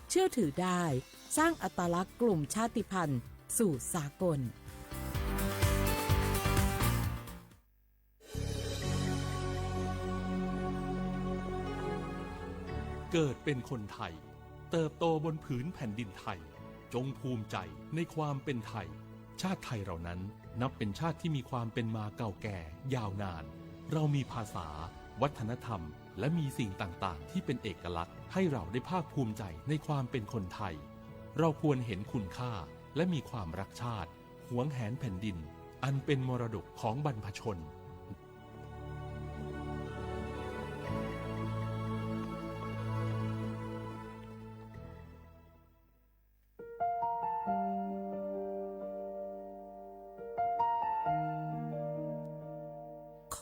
เชื่อถือได้ สร้างอัตลักษณ์กลุ่มชาติพันธุ์สู่สากล เกิดเป็นคนไทย เติบโตบนผืนแผ่นดินไทย จงภูมิใจในความเป็นไทย ชาติไทยเรานั้นนับเป็นชาติที่มีความเป็นมาเก่าแก่ยาวนาน เรามีภาษา วัฒนธรรม และมีสิ่งต่างๆ ที่เป็นเอกลักษณ์ ให้เราได้ภาคภูมิใจในความเป็นคนไทย เราควรเห็นคุณค่า และมีความรักชาติ หวงแหนแผ่นดิน อันเป็นมรดกของบรรพชน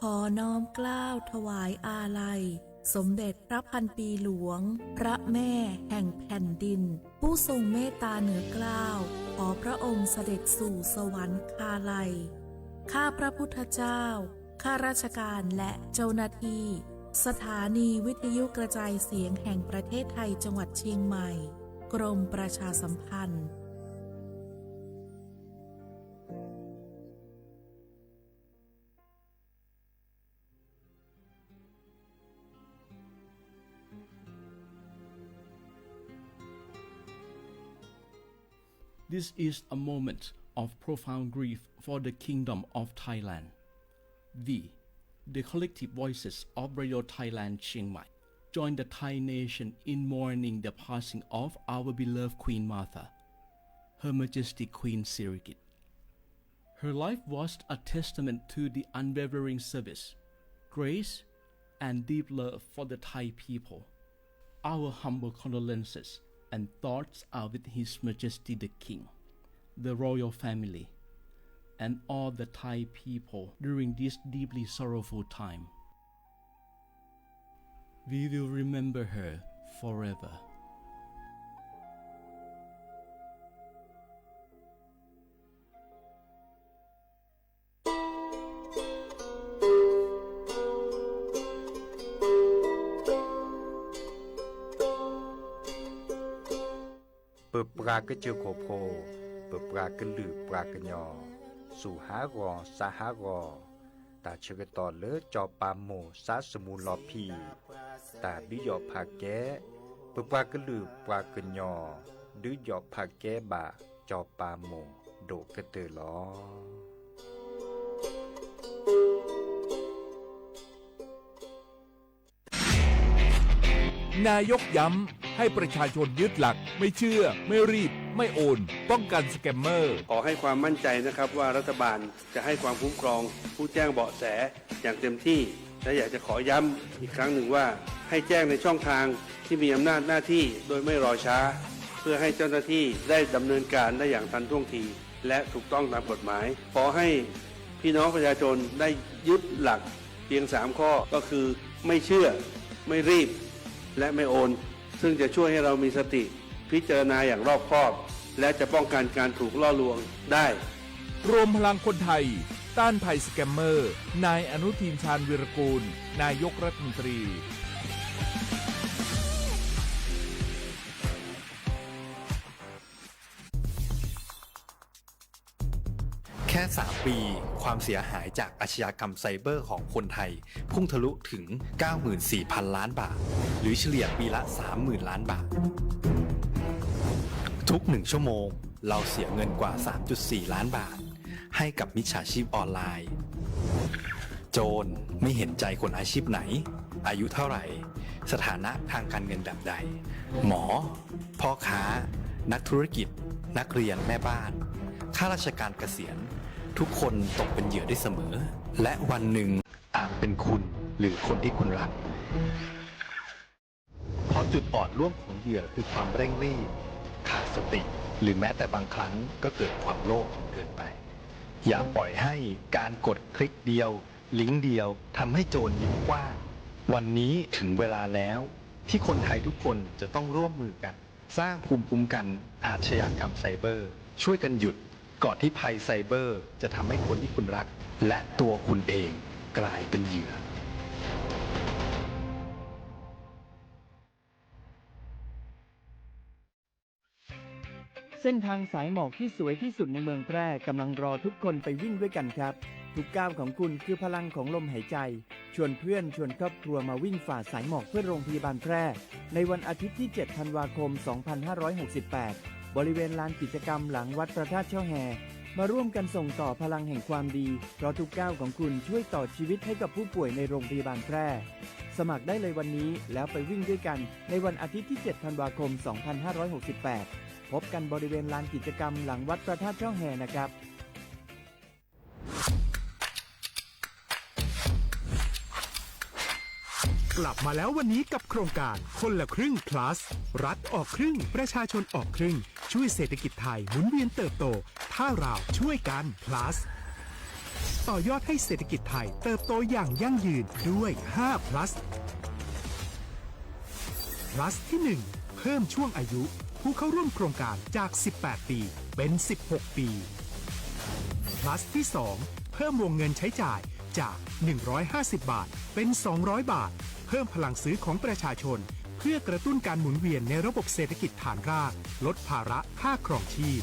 ขอน้อมเกล้าถวายอาลัย สมเด็จพระพันปีหลวง พระแม่แห่งแผ่นดิน ผู้ทรงเมตตาเหนือเกล้า ขอพระองค์เสด็จสู่สวรรคาลัย ข้าพระพุทธเจ้า ข้าราชการและเจ้าหน้าที่ สถานีวิทยุกระจายเสียงแห่งประเทศไทยจังหวัดเชียงใหม่ กรมประชาสัมพันธ์ This is a moment of profound grief for the Kingdom of Thailand. We, the collective voices of Radio Thailand Chiang Mai, join the Thai nation in mourning the passing of our beloved Queen Mother, Her Majesty Queen Sirikit. Her life was a testament to the unwavering service, grace, and deep love for the Thai people. Our humble condolences and thoughts are with His Majesty the King, the royal family, and all the Thai people during this deeply sorrowful time. We will remember her forever. ပပှၤကစၢၢ်ခိၣ်ဖိ, ပပှၤကလုာ်ပှၤကညီ, စူၢ်ဟးဂီၤစးဟးဂီၤ, တၢ်ဆၢကတီၢ်လၢစီၤပၤမိၢ်စးစမူလီၤဖံး, တၢ်ဒုးယီၣ်ဖးကဲ, ပပှၤကလုာ်ပှၤကညီ, ဒုးယီၣ်ဖးကဲဘၣ်စီၤပၤမိၢ်ဒိၣ်ကတၢၢ်လီၤ. นายกย้ำ ให้ประชาชนยึดหลัก ไม่เชื่อ ไม่รีบ ไม่โอน ป้องกันสแกมเมอร์ ขอให้ความมั่นใจนะครับว่ารัฐบาลจะให้ความคุ้มครองผู้แจ้งเบาะแสอย่างเต็มที่ และอยากจะขอย้ำอีกครั้งหนึ่งว่า ให้แจ้งในช่องทางที่มีอำนาจหน้าที่โดยไม่รอช้า เพื่อให้เจ้าหน้าที่ได้ดำเนินการได้อย่างทันท่วงที และถูกต้องตามกฎหมาย ขอให้พี่น้องประชาชนได้ยึดหลักเพียงสามข้อ ก็คือ ไม่เชื่อ ไม่รีบ และไม่โอน ซึ่งจะช่วยให้เรามีสติพิจารณาอย่างรอบคอบ และจะป้องกันการถูกล่อลวงได้ รวมพลังคนไทย ต้านภัยสแกมเมอร์ นายอนุทิน ชาญวีรกูล นายกรัฐมนตรี แค่ สาม ปี ความเสียหายจากอาชญากรรมไซเบอร์ของคนไทย พุ่งทะลุถึง เก้าหมื่นสี่พันล้านบาท หรือเฉลี่ยปีละ สามหมื่นล้านบาท ทุกหนึ่งชั่วโมง เราเสียเงินกว่า สามจุดสี่ล้านบาท ให้กับมิจฉาชีพออนไลน์ โจรไม่เห็นใจคนอาชีพไหน อายุเท่าไหร่ สถานะทางการเงินแบบใด หมอ พ่อค้า นักธุรกิจ นักเรียน แม่บ้าน ข้าราชการเกษียณ ทุกคนตกเป็นเหยื่อได้เสมอ และวันหนึ่งอาจเป็นคุณหรือคนที่คุณรัก เพราะจุดอ่อนร่วมของเหยื่อคือความเร่งรีบ ขาดสติ หรือแม้แต่บางครั้งก็เกิดความโลภจนเกินไป อย่าปล่อยให้การกดคลิกเดียว ลิงก์เดียว ทำให้โจรยิ้มกว้าง วันนี้ถึงเวลาแล้ว ที่คนไทยทุกคนจะต้องร่วมมือกัน สร้างภูมิคุ้มกันอาชญากรรมไซเบอร์ ช่วยกันหยุด ก่อนที่ภัยไซเบอร์จะทำให้คนที่คุณรัก และตัวคุณเองกลายเป็นเหยื่อ นายกย้ำ เส้นทางสายหมอกที่สวยที่สุดในเมืองแพร่กำลังรอทุกคนไปวิ่งด้วยกันครับ ทุกก้าวของคุณคือพลังของลมหายใจ ชวนเพื่อนชวนครอบครัวมาวิ่งฝ่าสายหมอกเพื่อโรงพยาบาลแพร่ ในวันอาทิตย์ที่ เจ็ด ธันวาคม สองพันห้าร้อยหกสิบแปด บริเวณลานกิจกรรมหลังวัดพระธาตุช่อแฮ มาร่วมกันส่งต่อพลังแห่งความดี เพราะทุกก้าวของคุณช่วยต่อชีวิตให้กับผู้ป่วยในโรงพยาบาลแพร่ สมัครได้เลยวันนี้แล้วไปวิ่งด้วยกันในวันอาทิตย์ที่ เจ็ด ธันวาคม สองพันห้าร้อยหกสิบแปด พบกันบริเวณลานกิจกรรมหลังวัดพระธาตุช่อแฮนะครับ กลับมาแล้ววันนี้กับโครงการคนละครึ่ง plus รัฐออกครึ่ง ประชาชนออกครึ่ง ช่วยเศรษฐกิจไทยหมุนเวียนเติบโต ถ้าเราช่วยกัน plus ต่อยอดให้เศรษฐกิจไทยเติบโตอย่างยั่งยืนด้วย ห้า plus plus ที่ หนึ่ง เพิ่มช่วงอายุผู้เข้าร่วมโครงการจาก สิบแปด ปี เป็น สิบหก ปี plus ที่ สอง เพิ่มวงเงินใช้จ่ายจาก หนึ่งร้อยห้าสิบ บาท เป็น สองร้อย บาท เพิ่มพลังซื้อของประชาชน เพื่อกระตุ้นการหมุนเวียนในระบบเศรษฐกิจฐานราก ลดภาระค่าครองชีพ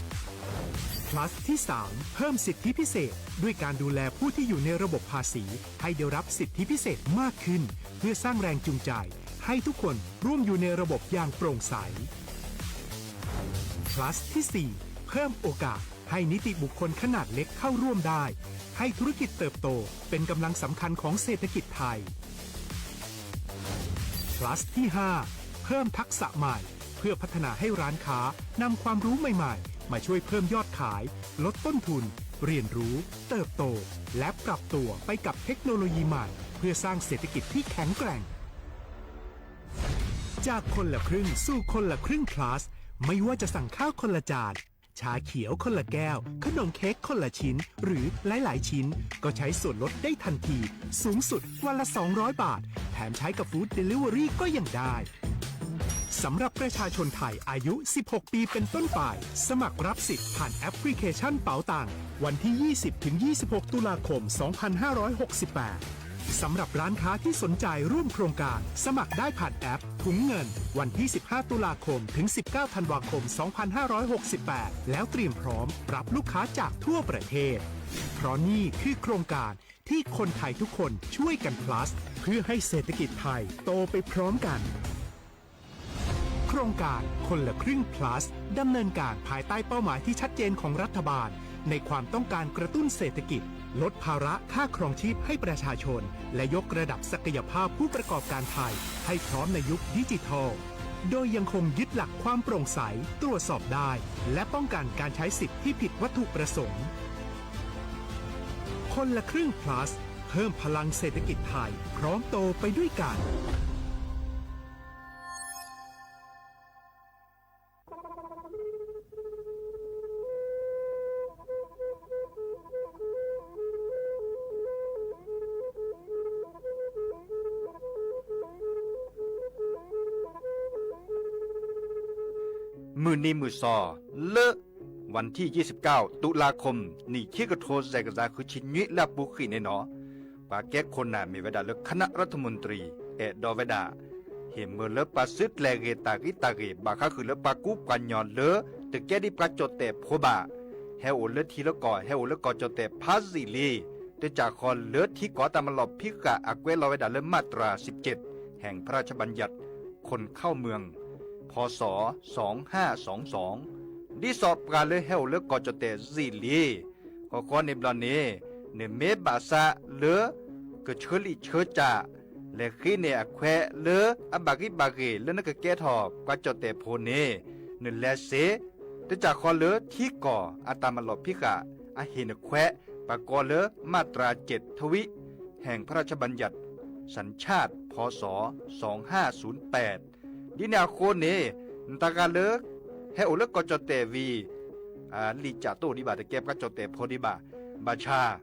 plus ที่ สาม เพิ่มสิทธิพิเศษ ด้วยการดูแลผู้ที่อยู่ในระบบภาษี ให้ได้รับสิทธิพิเศษมากขึ้น เพื่อสร้างแรงจูงใจ ให้ทุกคนร่วมอยู่ในระบบอย่างโปร่งใส plus ที่ สี่ เพิ่มโอกาสให้นิติบุคคลขนาดเล็กเข้าร่วมได้ ให้ธุรกิจเติบโตเป็นกำลังสำคัญของเศรษฐกิจไทย plus ที่ ห้า เพิ่มทักษะใหม่ เพื่อพัฒนาให้ร้านค้านำความรู้ใหม่ๆ มาช่วยเพิ่มยอดขาย ลดต้นทุน เรียนรู้ เติบโต และปรับตัวไปกับเทคโนโลยีใหม่ เพื่อสร้างเศรษฐกิจที่แข็งแกร่ง จากคนละครึ่งสู่คนละครึ่ง plus ไม่ว่าจะสั่งข้าวคนละจาน ชาเขียวคนละแก้ว ขนมเค้กคนละชิ้น หรือหลายๆ ชิ้น ก็ใช้ส่วนลดได้ทันที สูงสุดวันละ สองร้อย บาท แถมใช้กับ Food Delivery ก็ยังได้ สำหรับประชาชนไทยอายุ สิบหก ปีเป็นต้นไป สมัครรับสิทธิ์ผ่านแอปพลิเคชันเป๋าตัง วันที่ ยี่สิบ ถึง ยี่สิบหก ตุลาคม สองพันห้าร้อยหกสิบแปด สำหรับร้านค้าที่สนใจร่วมโครงการ สมัครได้ผ่านแอปถุงเงิน วันที่ สิบห้า ตุลาคม ถึง สิบเก้า ธันวาคม สองพันห้าร้อยหกสิบแปด แล้วเตรียมพร้อมรับลูกค้าจากทั่วประเทศ เพราะนี่คือโครงการที่คนไทยทุกคนช่วยกัน plus เพื่อให้เศรษฐกิจไทยโตไปพร้อมกัน โครงการคนละครึ่ง plus ดำเนินการภายใต้เป้าหมายที่ชัดเจนของรัฐบาล ในความต้องการกระตุ้นเศรษฐกิจ ลดภาระค่าครองชีพให้ประชาชน และยกระดับศักยภาพผู้ประกอบการไทย ให้พร้อมในยุคดิจิทัล โดยยังคงยึดหลักความโปร่งใส ตรวจสอบได้ และป้องกันการใช้สิทธิ์ที่ผิดวัตถุประสงค์ คนละครึ่ง plus เพิ่มพลังเศรษฐกิจไทย พร้อมโตไปด้วยกัน မုၢ်နံၤမုၢ်သီ လၢ วันที่ ยี่สิบเก้า ตุลาคม နံၣ်ခံကထိ စဲးကစၢ် ဃုဆံနွံ လၢအပူၤဃံးန့ၣ်နီၤ, ပှၤကဲခိၣ်နၢ်မ့ၢ်ဝဲဒၣ်လၢ คณะรัฐมนตรี အဲၣ်ဒိးဝဲဒၣ် ဟ့ၣ်မၢလၢပှၤစုကျဲၤဂ့ၤတၢ်ဂံၢ်တၢ်ဂ့ၤ ဘၣ်ဃးဃုာ်လၢပှၤကူပှၤကညီလၢ တကဲဒ်ပှၤကၠိၣ်တဲာ်ဖိဘၣ်, ဟဲအိၣ်လၢထံလၢကီၢ် ဟဲအိၣ်လၢကီၢ်ကၠိၣ်တဲာ်ဖးယံာ်လံ, တစၢ်ဃီလၢထံကီၢ်တၢ်မၤလီၢ်ဖံးဃာ်အကွဲးလီၤဝဲဒၣ်လၢ มาตราสิบเจ็ด แห่งพระราชบัญญัติคนเข้าเมือง พ.ศ. สองห้าสองสอง ဒ်သိးပှၤလၢဟဲအိၣ်လၢကီၢ်ကၠီၣ်တဲာ်ယံာ်လံ, ဃီဃီန့ၣ်ဘျီန့ၣ် နမ့ၢ်ဘၣ်ဆၣ်လၢ ကဆၢလံာ်ဆၢစၢ် လဲၤဃ့န့ၢ်အခွဲးလၢအဘၣ်ဂံၢ်ဘၣ်ဂ့ၤလၢနကကဲထီၣ်ပှၤကၠီၣ်တဲာ်ဖိန့ၣ် နလဲၤစ့ တစၢ်ဃီလၢထံကီၢ်အတၢ်မၤလီၢ်ဖံးဃာ် အဟ့ၣ်နခွဲး ပှၤကိးလၢ มาตราเจ็ด ทวิ แห่งพระราชบัญญัติสัญชาติ พ.ศ. สองห้าศูนย์แปด ဒ်န့ၣ်အဃိန့ၣ် နတဂၤလၢ ဟဲအိၣ်လၢကီၢ်ကၠီၣ်တဲာ်ဝံၤ လံာ်ကၠးတအိၣ်ဒံးဘၣ် တကဲပှၤကၠီၣ်တဲာ်ဖိဒံးဘၣ်, ဘၣ်ဆၣ်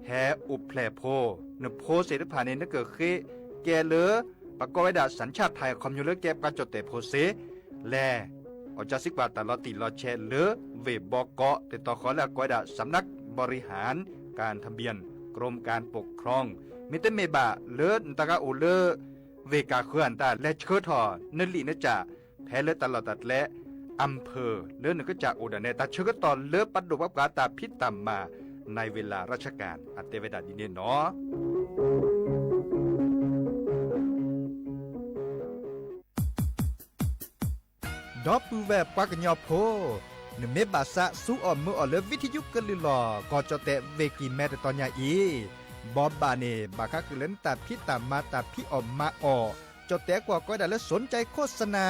ဟဲအိၣ်ဖျဲၣ်ဖိ, နဖိသ့ၣ်တဖၣ်န့ၣ် နကဃ့ကဲလၢ ပကိးဝဲဒၣ် สัญชาติไทย အခီပညီလၢကဲပှၤကၠီၣ်တဲာ်ဖိစ့လဲၣ်, အီၣ်ကၠါစံးကွၢ်တၢ်လီၤတံၢ်လီၤဆဲးလၢ ဝ့ၢ်ဘီကီး တတီၤဃီလၢအကိးဝဲဒၣ် สำนักบริหารการทะเบียน กรมการปกครอง မ့တမ့ၢ်ဘၣ်လၢနတဂၤအိၣ်လၢ ဝ့ၢ်ကၢ်ဃၢၤအတၢ်လဲၤဆှၢထီၣ် နလံာ်နကၠး ဖဲလၢတၢ်လီၢ်တၢ်ကျဲ อำเภอ လၢနကစၢ်အိၣ်ဒၣ်နဲ တၢ်ဆၢကတီၢ်လၢပဒိၣ်ပှၤပှၤတၢ်ဖံးတၢ်မၤ ในเวลาราชการ အတဲဝဲဒၣ်ဒ်န့ၣ်နီၤ. ဒီပုၢ်ဝဲၢ်ပှၤကညီဖိ, နမ့ၢ်ဘၣ်သးစူအီၣ်မုာ်အီၣ်လၢ ဝံထယုကလုၢ်လီၤ ကီၢ်ကၠီၣ်တဲၣ် ဝ့ၢ်ကံၢ်မဲ တတီၤညါအံၤ, ဘီဘၣ်န့ၣ် ဘၣ်ဃးဃုာ်လၢနတၢ်ဖံးတၢ်မၤတၢ်ဖံးအီၣ်မၤအီၣ်, ကၠီၣ်တဲၣ်ကွၢ်ကီဒၣ်လၢ สนใจโฆษณา,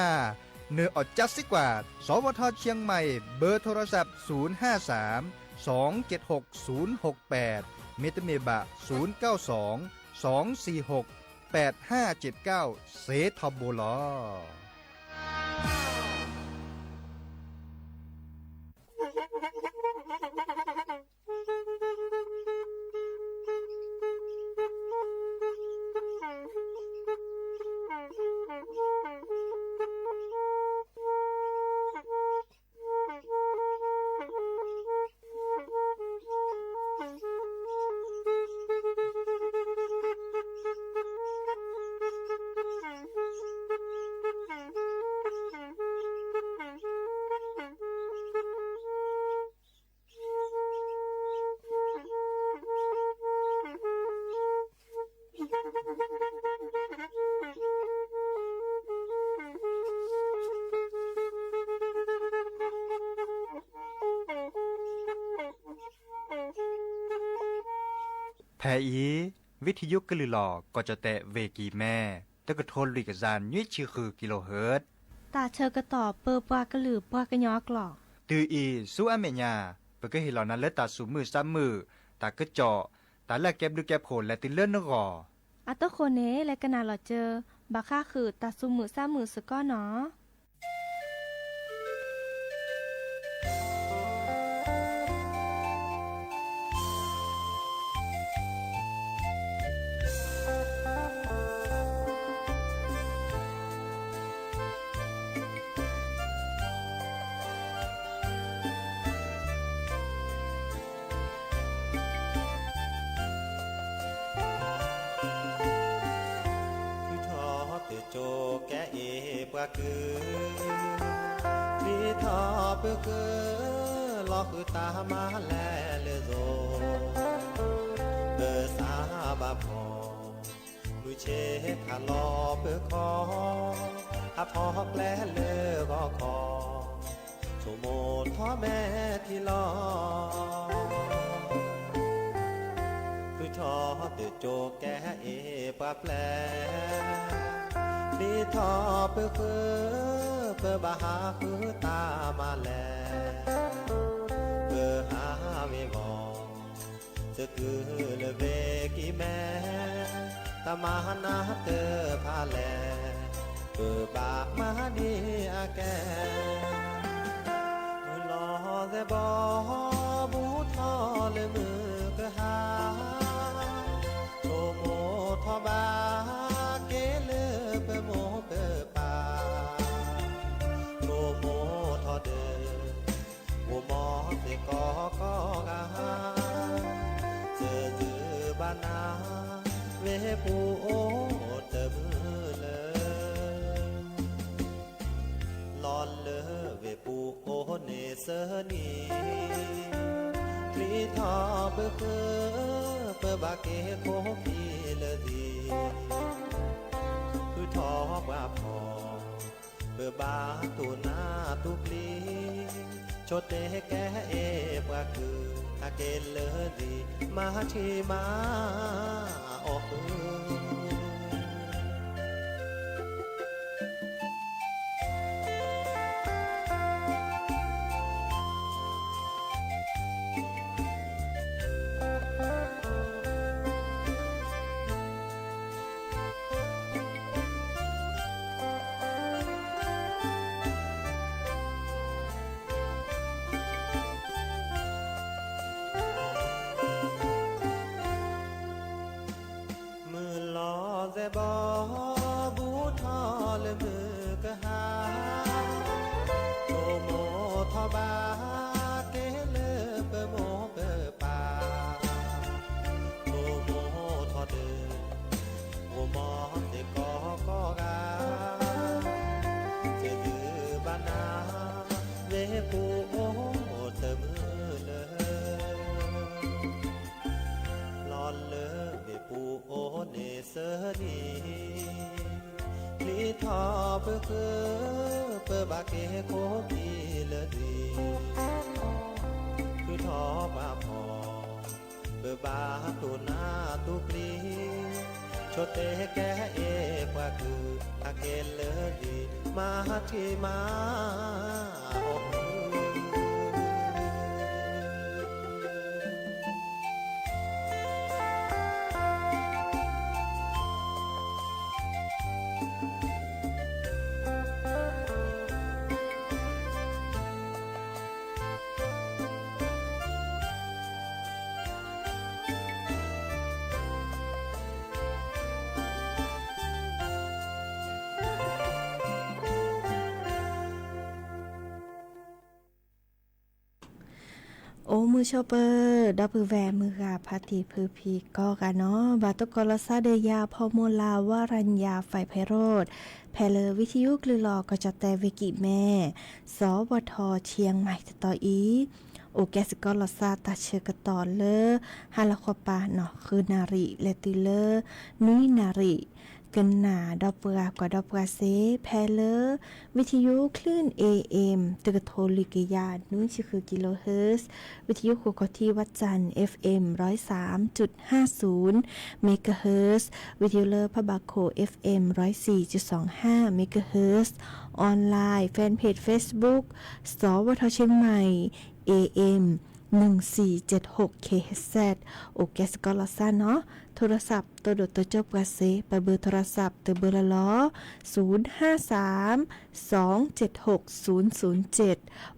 နအီၣ်ကၠါစ့ကွၢ် สวท เชียงใหม่ เบอร์โทรศัพท์ ศูนย์ห้าสาม สองเจ็ดหก ศูนย์หกแปด မ့တမ့ၢ်ဘၣ် ศูนย์เก้าสอง สองสี่หก แปดห้าเจ็ดเก้า စ့ထီဘိလီၤ. ဖဲအံၤ ဝံထယုကလုၢ်လီၤ ကီၢ်ကၠီၣ်တဲၣ် ဝ့ၢ်ကံၢ်မဲ တကထိလွံၢ်ကယၤနွံဆံဃု kilohertz တၢ်ဆၢကတီၢ်ပၢပှၤကလုာ်ပှၤကညီအကျိာ်. တုၤအံၤဆူအမဲာ်ညါ ပကဟ့ၣ်လီၤနၤလၢတၢ်သူၣ်မုာ်သးမုာ်, တၢ်ကစီၣ်, တၢ်လၢအကဲဘျုးကဲဖှိၣ်လဲၤတုၤလၢနဂီၢ်. အတဃိန့ၣ် လဲၤကနၣ်လီၤစၢၤ ဘၣ်ဃးဃုာ်တၢ်သူၣ်မုာ်သးမုာ်စ့ၢ်ကီးနီၤ. ထုးထီၣ်တကၠိကဲအ့ၣ်ပှၤကုၢ်, ချံထီၣ်ပဃၢၤ, လီၤဃုာ်တၢ်မၤလဲၤလၢသိ, ပသးဘၣ်ဖှီၣ် မုၢ်ဆ့ၣ်ခးလီၤပၢၤခီ, ဟးဖီၣ်ကျဲလၢဂီၤခီ, ဆိကမိၣ်ထီၣ်မဲာ်ထံလီၤ. ထုးထီၣ်တကၠိကဲအ့ၣ်ပှၤပျဲၢ်, ချံထီၣ်ပဃၢၤ, ပဘၣ်ဟးဃုာ်တၢ်မၤလဲၤ, ပဟးဝ့ၤဝီၤ သကုၤလၢဝ့ၢ်ကံၢ်မဲ, တၢ်မၤနၤတဖၣ်လဲၣ်, ပဘၣ်မၤဒ်အကဲ, မုၢ်လီၤသဲးဘီ ဘူးထီၣ်လၢမုၢ်ကဟါ, ဆိကမိၣ်ထီၣ်ဘၣ်က့ၤလၢပမိၢ်ပပၢ်, ဆိကမိၣ်ထီၣ်ဒီး အိၣ်မီသ့ၣ်ကီးကီးဂၤ, သယုၢ်ဘၣ်နၤ ဝ့ၢ်ပူၤအိၣ်တမုာ်လၢၤ, လီၤလၢဝ့ၢ်ပူၤအိၣ်န့ၣ်သၢနံၤ, ချံထီၣ်ပဃၢၤ, ပဘၣ်က့ၤခိၣ်ခံလၢာ်သံ, ထုးထီၣ်ပှၤဖီၣ် ပဘၣ်တူၢ်နၢ်တူၢ်ပျံၤ, ဆိတဲကဲအ့ၣ်ပှၤကုၢ်, ဟဲက့ၤလၢာ်သံ, မၤထံမၤအီၣ်ဃုာ် မုၢ်လီၤသဲးဘီ ဘူးထီၣ်လၢမုၢ်ကဟါ, ဆိကမိၣ်ထီၣ်ဘၣ်က့ၤလၢပမိၢ်ပပၢ်, ဆိကမိၣ်ထီၣ်ဒီး အိၣ်မီသ့ၣ်ကီးကီးဂၤ, သယုၢ်ဘၣ်နၤ မ့ၢ်ပူၤအိၣ်တမုာ်လၢ လီၤလၢမ့ၢ်ပူၤအိၣ်န့ၣ်သၢနံၤ, ချံထီၣ်ပဃု ပဘၣ်က့ၤခိၣ်ခံလၢနံၤ, ဃုထီၣ်ပှၤဖီၣ် ပဘၣ်တူၢ်နၢ်တူၢ်ပျံၤ, ဆိတဲကဲအ့ၣ်ပှၤကုၢ် အက့ၤလၢလံၤ မၤထံမၤ အိၣ်မုာ်ဆိးပၢၤ ဒီပုၢ်ဝဲၢ်မုၢ်ဂၤဖါတံၢ်ဖုဖံကိးဂၤနီၤ, ဘၣ်တကိးလီၤသးဒီးယၤ ဖီမုၢ်လၢ် ဝရံယါ ဖဲဖဲရိၣ်, ဖဲလၢဝံထံယိကလုၢ်လီၤ ကီၢ်ကၠီၣ်တဲၣ်ဝ့ၢ်ကံၣ်မဲ စီၤဝီၤထီၣ် ခၠံၣ်မဲၣ်တတီၤအံၤ, အိၣ်ကဲစ့ၢ်ကီးလီၤသးတၢ်ဆၢကတီၢ်လၢ ဟါလီၤဃီပၤနီၤ ဃုနၣ်ရံၣ် လဲၤတုၤလၢ နွံနၣ်ရံၣ် ကနၣ်ဒီးပှၤကွၢ်ဒီးပှၤစ့ၢ် ဖဲလၢ ဝံထံယိကလုၢ် A M တကထိလွံၢ်ကယၤနွံဆံဃု kilohertz, ဝံထံယိခိၣ်ကီၢ်ထံးဝးစၢၣ် F M ร้อยสามจุดห้าศูนย์ megahertz, ဝံထံယိလၢဖးဘၣ်ခိၣ် F M ร้อยสี่จุดสองห้า megahertz, online fan page Facebook စီၤဝီၤထီၣ် ခၠံၣ်မဲၣ် A M หนึ่งสี่เจ็ดหก kilohertz, အိၣ်ကဲစ့ၢ်ကီးလီၤသးနီၤ, ထိရစး တဒိၣ်တကၠိပှၤစ့ၢ် ပဘုးထိရစးတဘုးလီၤလီၤ, ศูนย์ห้าสาม สองเจ็ดหก ศูนย์ศูนย์เจ็ด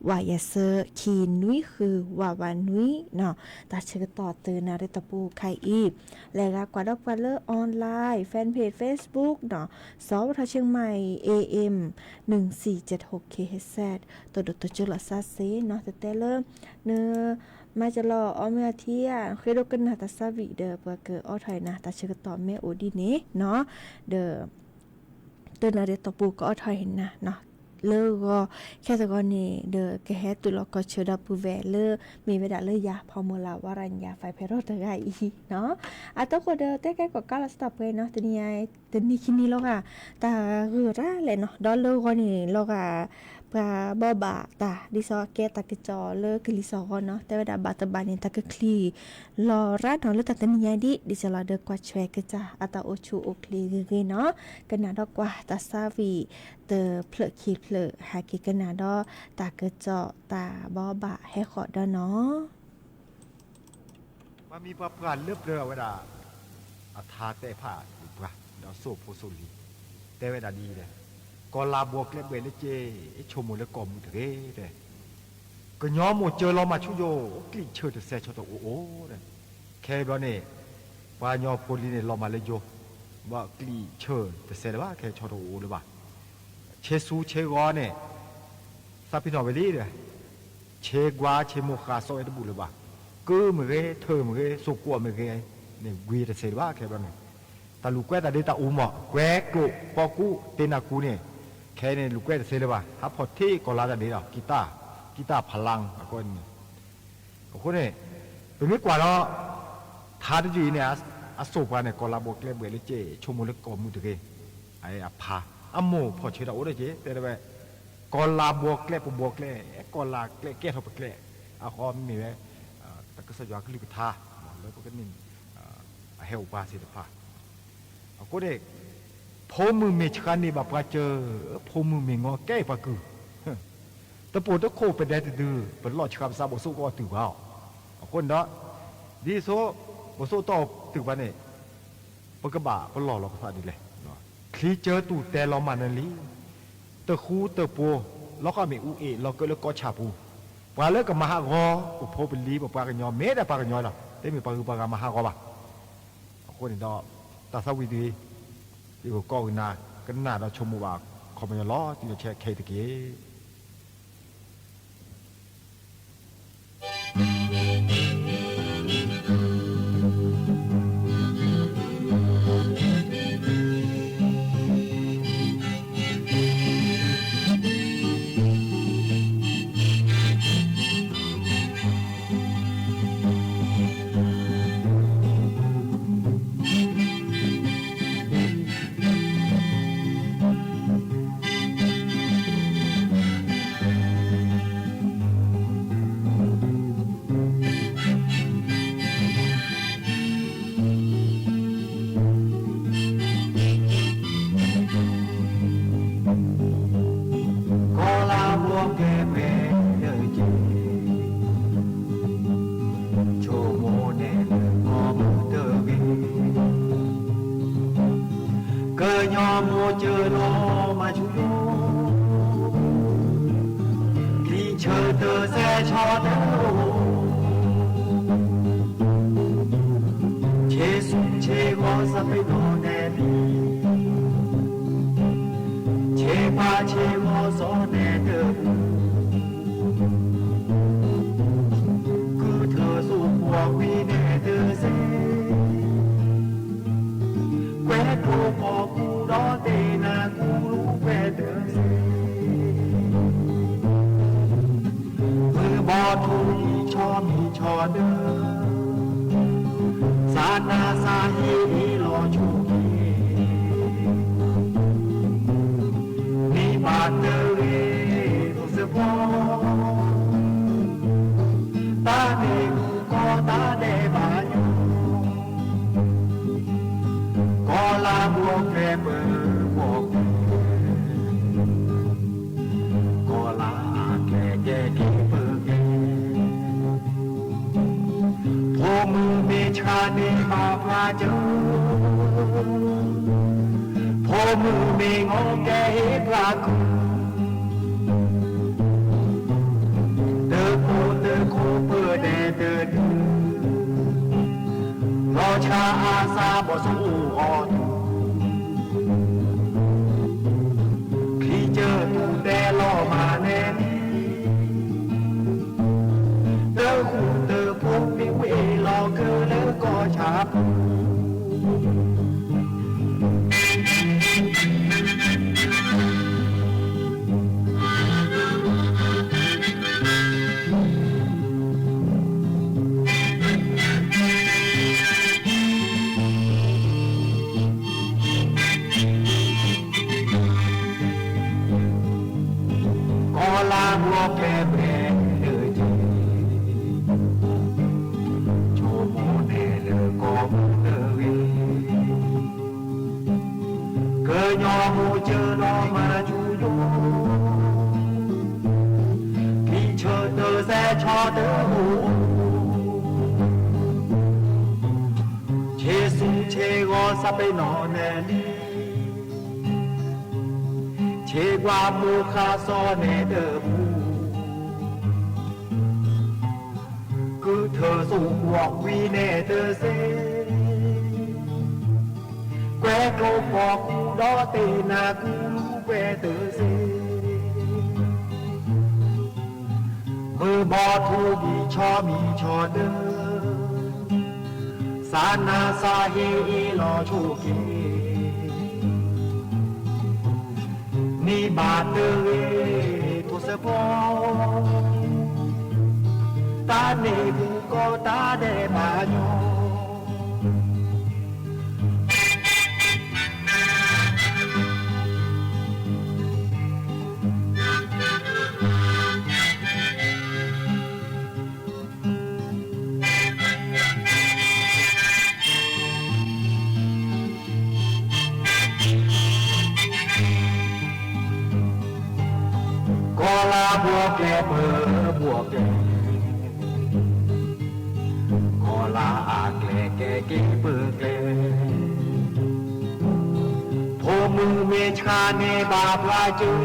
ဝးယဲၢ်ဆၢ ခံနွံဃု ဝးဝးနွံနီၤ, တၢ်ဆၢကတီၢ်တနၣ်ရံၣ်တီၢ်ပူၤခါအံၤ, လဲၤဂၤကွၢ်ဒီးပှၤလၢ online fan page Facebook နီၤ, စီၤဝီၤထီၣ် ခၠံၣ်မဲၣ် A M หนึ่งสี่เจ็ดหก kilohertz, တဒိၣ်တကၠိလီၤသးစ့ၢ်နီၤ, တတဲလၢ န မၤစၢၤလီၤအီၣ်မ့ၤအထံဧါ, ဃ့ဒိကနၣ်တၢ်သးဝံၣ်ဒီး ပှၤကအိးထီၣ်အံၤနၤ တၢ်ဆၢကတီၢ်မ့ၢ်အိၣ်ဒ်န့ၣ်နီၤ, ဒီး တနၣ်ရံၣ်တီၢ်ပူၤ ကအိးထီၣ်အံၤနၤနီၤ, လၢဂီၤ ခဲသဂီၤန့ၣ် ဒီးကဟဲတုၤလီၤကီၢ်ဆၢဒီပုၢ်ဝဲၢ်လၢ မ့ၢ်ဝဲဒၣ်လၢယၤ ဖီမုၢ်လၢ် ဝရံယါ ဖဲဖဲရိၣ်တဂၤအံၤနီၤ, အတဃိဒီး တဲကဲကီၣ်ကးလီၤစတၢၢ်ပှဲၤနီၤ, တနံၤညါ တနံၤခံနံၤလီၤဂာ် တၢ်ဂုၤရၤလဲၣ်နီၤ, ဒီးလၢဂီၤန့ၣ် လီၤဂာ် ပှၤဘီဘၣ်တၢ် ဒ်သိးကဲတၢ်ကစီၣ်လၢကလံၤစိးဂီၤနီၤ, တဲဝဲဒၣ်ဘၣ်တဘၣ်န့ၣ် တၢ်ကချံၣ်လီၤရၤနီၤ လၢတၢ်တနံၤညါဒ် ဒ်သိးလီၤဒီးကွၢ်ဆွဲကစၢ်အတၢ်အိၣ်ဆူၣ်အိၣ်ချ့ဂ့ၤဂ့ၤနီၤ, ကနၣ်ဒီးကွၢ်တၢ်သးဝံၣ် တဖျၢၣ်ခံဖျၢၣ် ဟဲက့ၤကနၣ်ဒီးတၢ်ကစီၣ်တၢ်ဘီဘၣ်ဟဲဃီၤဒီးနီၤ ပှၤမံၤပှၤပှၢ်လၢပျၢၤအဝဲဒၣ် အထါတဲဖးပှၤ ဒီးစိၣ်ဖိစိၣ်လံၤ တဲဝဲဒၣ်ဒ်အံၤ, ကီၢ်လၤဘီကျဲဘှဲးလၢက့ ဆိကမိၣ်လၢကီၢ်မုၢ်တဂ့ၤ, ကညီမိၢ်စၢၤလီၤမၢ်ဆူယိၣ် ကျံၣ်ဆၢၣ်တစဲးဆီတအိၣ်အိၣ်, ခဲအံၤဘျီန့ၣ် ပှၤကညီဖိလံၤန့ၣ် လီၤမၢ်လၢယိၣ် ဘၣ်ကျံၣ်ဆၢၣ်တစဲးလၢၤဘၣ်, ခဲဆီတအိၣ်အိၣ်လၢၤဘၣ်, ဆ့ဆူဆ့ဂီၤန့ၣ် သးပ့ၤနီၣ်ဝဲလံဒီး ဆ့ကွၢ်ဆ့မိၢ်ဃၢ်စီဝဲတဘူၣ်လၢၤဘၣ်, ကုမ့ၢ်ဂ့ၤ ထၢၣ်မ့ၢ်ဂ့ၤ စိာ်ကွီၢ်မ့ၢ်ဂ့ၤန့ၣ် ဂ့ၤတစဲးလၢၤဘၣ်, ခဲဘျီန့ၣ် တၢ်လူၤကွဲတၢ်ဒ့တၢ်အူမး ကွဲကျိၣ်ပီကူ တ့နၢ်ကူန့ၣ် ခဲအံၤန့ၣ် လူၤကွဲတစဲးလၢၤဘၣ်, ဟးဖီၣ်ထံကီၢ်လါတၢ်ဒ့ဒီး ကံတၢ် ကံတၢ်ဖးလါအဃိန့ၣ် အဃိန့ၣ် ပမ့ၢ်ကွၢ်ဒီး ထါတယုၢ်အံၤန့ၣ် အစိၣ်ပှၤန့ၣ် ကီၢ်လၤဘီကျဲဘှဲးလၢက့ ဆိကမိၣ်လၢကီၢ်မုၢ်တဂ့ၤ, အဖး အမိၢ်ဖီၣ်ဆၢတၢ်အိၣ်ဒီးက့ တဲဝဲ ကီၢ်လၤဘီကျဲပဘီကျဲ ကီၢ်လၤကျဲကဲထီၣ်ပကျဲ, အဃိမ့ၢ်ဝဲ တၢ်ကစၢ်ယွၤကလုၢ်ကထါ လၢပကန့ၣ် အဟဲအိၣ်ပှၤသ့ၣ်တဖၣ် အဃိန့ၣ် ဖိမုၣ်မ့ၢ်ဆှါန့ၢ်ဘၣ်ပှၤစၢၤ, ဖိမုၣ်မ့ၢ်ငီကဲအံၤပှၤကုၢ်, တပိာ်တခိၣ်ပဒဲတဒု, ပလီၢ်ဆှါပသးဘိၣ်စိကီၢ်တုၤဘၣ်အီၤ, အဃိန့ၣ်ဒီး ဒ်သိး ဘိၣ်စိတီၢ်တုၤဘၣ်န့ၣ် ပကဘၣ်ပလီၢ်လီၤပသးဒ်လဲၣ်, ချံစၢၤတူၢ်တဲလီၤမၢ်နၢၤလံ, တဃူတဖိး လီၤဃီမ့ၢ်အူအ့ၣ် လီၤကၢလၢကီၢ်ဆၣ်ပူၤ, ပှၤလၢကမၤဟးဂီၤ ပဖိပလံၤ ပပှၤကညီ မ့ၢ်ဒၣ်ပှၤကညီလီၤ, တမ့ၢ်ပှၤဂုၤပှၤဂၤမၤဟးဂီၤဘၣ် အဃိန့ၣ်ဒီး တၢ်သးဝံၣ်တဂ့ၤ, ယကကိးကနၣ် ကနၣ်ဒီးဆိကမိၣ်ဘၣ် ခီပညီလီၤတံၢ်လီၤဆဲးခဲအံၤတက့ၢ်. ဆၢတၢ်စဲးဆီတၢ်အိၣ်, ဆ့ဆူဆ့ဂီၤစးပ့ၤနီၣ်နဲၣ်လံ, ဆ့ဖးဆ့ဂီၤစီၤနဲၣ်တပူၤ, ကုၢ်ထၢၣ်စိကွီၢ်ကွံာ်နဲၣ်တစဲး ကွဲးကျိၤဖီၣ်ကူဒီးသ့ၣ်နၤကူလူၤကွဲးတစဲး, မုၢ်ဘီထူလံၤဆီမံၤဆီဒၢ, စးနါစးဟ့အ့ၣ်လီၤဆိၣ်က့ၤ, န့ၢ်ဘၣ်တဂ့ၤ ထိၣ်စ့ဖီ တၢ်န့ၣ်မူကီၢ်တၢ်ဒဲးဘးညီ, ကီၢ်လၤဘှီကျဲပၢၤဘှီကျဲ, ကီၢ်လၤအကျဲကဲက့ၤပၢၤကျဲ, ဖိမုၣ်မ့ၢ်ဆှါန့ၢ်ဘၣ်ပှၤစၢၤ, ဖိမုၣ်မ့ၢ်ငီၢ်ကဲဟ့ၣ်ပှၤကူ တဖိတခိၣ်ပၢဒဲးတဒု, လီၤဆှါအါစၢ်ဘီၣ်ဆိၣ်အီၤတူ, ချံကၢၢ်တူၢ်တဲလီၤမၤနဲၣ်လံ, တဃူတဖိးမ့ၢ်ဝ့ၢ်လီၤကၢလၢကီၢ်ဆၣ်ပူၤ ကီၢ်လၤဘှီကျဲဘဲနုာ်က့ၤ, ဆိကမိၣ်နဲၣ်လၢကီၢ်မုၢ်တဂ့ၤ, ကညီမိၢ်စၢၤဒီးမၤဆူယိာ်, ဖံဆၢတၢ်စဲးဆီတၢ်အိၣ်, ဆ့ဆူဆ့ဂီၤစးပ့ၤနီၣ်နဲၣ်လံ, ဆ့ကွၢ်မိၢ်ဃါစီၤနဲၣ်တပူၤ, ကုၢ်ထၢၣ်စိကွီၢ်ကွံာ်နဲၣ်တစဲး, ကွဲးကျိၤဖီၣ်ကူဒီးသ့ၣ်နၤကူလူၤကွဲးတစဲး, မုၢ်ဘီထူလံၤဆီမံၤဆီဒၢ, စးနါစးဟ့အ့ၣ်လီၤဆိၣ်က့ၤ, န့ၢ်ဘၣ်တဂ့ၤ ထိၣ်စ့ဖီ, တၢ်န့ၣ်မူကီၢ်တၢ်ဒဲးဘးညီ ကီၢ်လၤဘှီကျဲပၢၤဘှီကျဲ, ကီၢ်လၤအကျဲကဲက့ၤပၢၤကျဲ, ဖိမုၣ်မ့ၢ်ဆှါန့ၢ်ဘၣ်ပှၤစၢၤ,